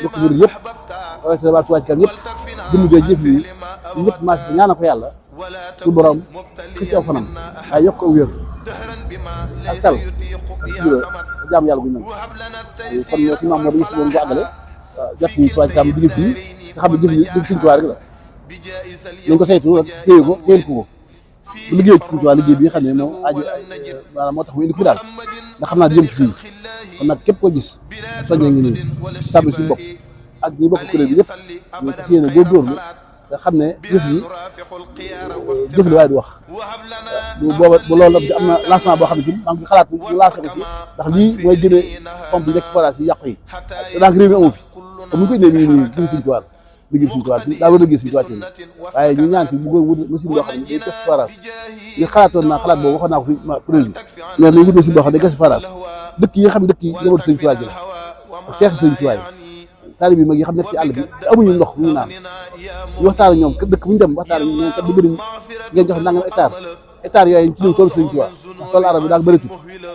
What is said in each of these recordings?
bokk murid yëpp rawatina waa Touba Ca Kanam yëpp jëmm jooju jëf yi ñëpp maas ñaanal ko yàlla su borom xëcc aw fanam waaye yokk ko wér ak tal ak suura jaamu yàlla bu ñu mën kon suñu maam moo dañu si doon ko àggale jot ñu Touba Ca Kanam digg fii nga xam ne jëf yi dëgg Sëñ Tuubaa rek la nañ ko saytu ak téye ko téyel ko bu liggéey ci Sëñ Tuubaa liggéey bi nga xam ne moo aju maanaam moo tax mu indi ko fi daal ndax xam naa di jëm ci fii kon nag képp koo gis soññee ngi nii tàbbi suñu bopp ak ñi bokk kuréel bi yëpp ñu ko yéene góorgóorlu nga xam ne jëf yi jëf la waaye du wax bu booba bu loolu am na lancement boo xam ne ci maa ngi xalaat ñu lancé ko ci ndax lii mooy gën a pompe yi nekk forage yi yàqu yi te daanaka réew mi amu fi comme ñu ko indee nii nii gis Sëñ Tuubaa liggéey Sëñ Tuubaa daa war a gis Sëñ Tuubaa ci waaye ñu ñaan fi bu ko wut machine boo xam ne day gas forage ñu xalaatoon naa xalaat boobu waxoon naa ko fi kuréel bi mais nañ wut machine boo xam ne day gas forage dëkk yi nga xam ne dëkk yi njabootu Sëñ Tuubaa ji la ak seex Sëñ Tuubaa yi taalib yi mag yi xam nekk ci àll bi te amuñu ndox bu ñu naan ñu waxtaan ak ñoom dëkk bu ñu dem waxtaan ak ñoom kat bu bëri ngeen jox nangam hectare yooyu ci lañ toll Sëñ Tuubaa ndax toolu arab bi daal bëri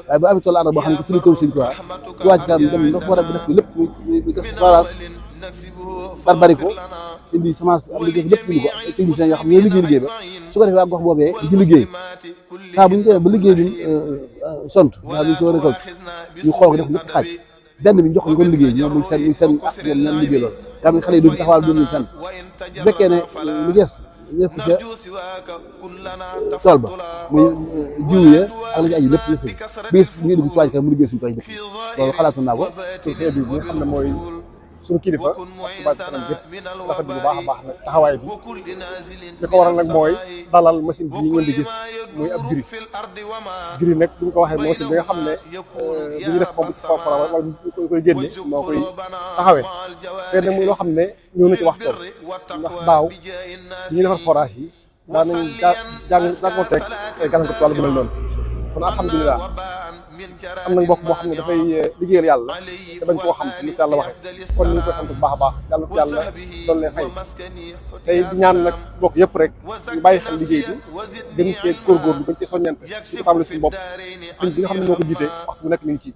waaye bu amee toolu arab boo xam ne ci lañ toll Sëñ Tuubaa Touba Ca Kanam dem ndox war a bi def lépp ñu gas forage barbari ko indi semence am liggéey lépp indi ko ay techniciens yoo xam ne ñooy liggéey ba su ko defee waa gox boobee di ci liggéey saa bu ñu demee ba liggéey bi sont waa ñu ko récolte ñu xool ko def ñetti xaaj benn bi ñu jox ko ñu ko liggéey ñoom muy seen ak ñoom ñoom liggéey loolu xam ne xale yi duñ taxawal duñ fenn bu fekkee ne li des ñëpp ca tool ba muy jiw ya ak la ñu aju lépp lépp bis ñu indi ko Touba Ca Kanam mu liggéey suñu tool dëkk loolu xalaatu naa ko ci xeet bi nga xam ne mooy suñu kilifa ak Touba Ca Kanam yëpp rafet bu baax a baax nag taxawaay bi li ko waral nag mooy dalal machine bi ngeen di gis muy ab gris nag bu ñu ko waxee machine bi nga xam ne bu ñu def pompe wala ñu koy génne moo koy taxawee te nag muy loo xam ne ñëw na ci waxtoon ndax daaw ñuy defar forage yi daanañ jàngoonteeg ay gàllankoor wàllu bu mel noonu kon alhamdulilah am na mbokk moo xam ne dafay liggéeyal yàlla te bañ koo xam ni ko yàlla waxee kon ñu ngi koy sant bu baax a baax yàlla ko yàlla doon leen fay tey di ñaan nag mbokk yëpp rek ñu bàyyi xel liggéey bi gën cee góorgóorlu gën cee soññante di ko tàmbali suñu bopp sëñ bi nga xam ne moo ko jiite waxtu bu nekk mi ngi ci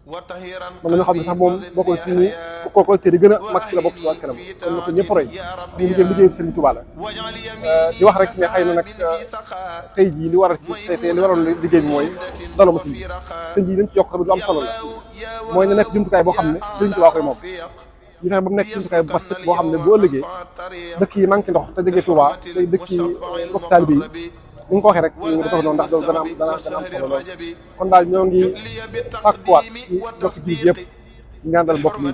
mën nañoo xam ne sax moom bokkoon ci ñi collecteur yi gën a mag ci la bokk ci Touba Ca Kanam kon na ko ñëpp roy ñu liggéey Sëriñ Tuubaa la di wax rek ne xëy na nag tey jii li waral tey li waroon liggéey bi mooy dalo ma sëñ bi dañ ci yokk tamit lu am solo la mooy na nekk jumtukaay boo xam ne Sëriñ Tuubaa koy moom ñu fexe ba mu nekk jumtukaay bu mat sëkk boo xam ne bu ëllëgee dëkk yi manqué ndox te jege Touba te dëkk yi bokk taalibe yi ni nga ko waxee rek ñu ngi dox noonu ndax loolu dana am solo lool kon daal ñoo ngi sàkkuwaat ci bokk ji yëpp ñu ñaanal mbokk mi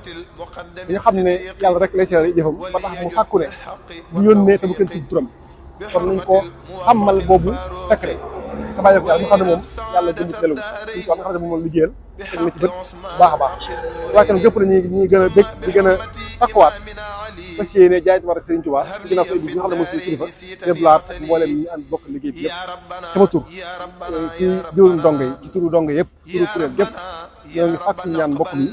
di nga xam ne yàlla rek lay seeral jëfam ba tax mu sàkku ne bu yónnee te bu kenn tudd turam kon nañ ko xamal boobu secret te bàyyi ko yàlla mu xam ne moom yàlla jënd telu suñu ko nga xam ne moom liggéeyal teg na ci bët baax a baax Touba Ca Kanam gépp la ñuy gën a bég di gën a takkuwaat fas yéene jaay war ak Serigne Touba ci ginnaaw say bi nga xam ne mooy suñu kilifa déblaat ak mboolem ñi ànd bokk liggéey bi yëpp sama tur ci jëwriñ dongo yi ci turu dongo yëpp turu kuréel yëpp ñoo ngi sàkku ñaan mbokk mi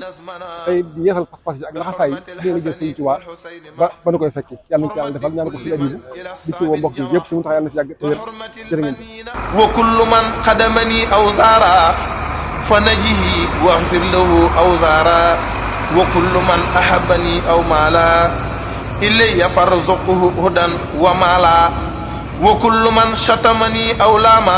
tey di yeesal pas-pas yi ak laxasaay yi di liggéey Serigne Touba ba nu koy fekki yàlla nañu ko yàlla defal ñaan ko suñu abibu di ci woo mbokk yi yëpp suñu tax yàlla na fi yàgg te wér jërë ngeen wa kullu man xadamani aw zaara fa najihi waxfir lahu aw zaara wa kullu man ahabani aw maala ilayya farzuqhu hudan wa maala wa kullu man shatamani aw laama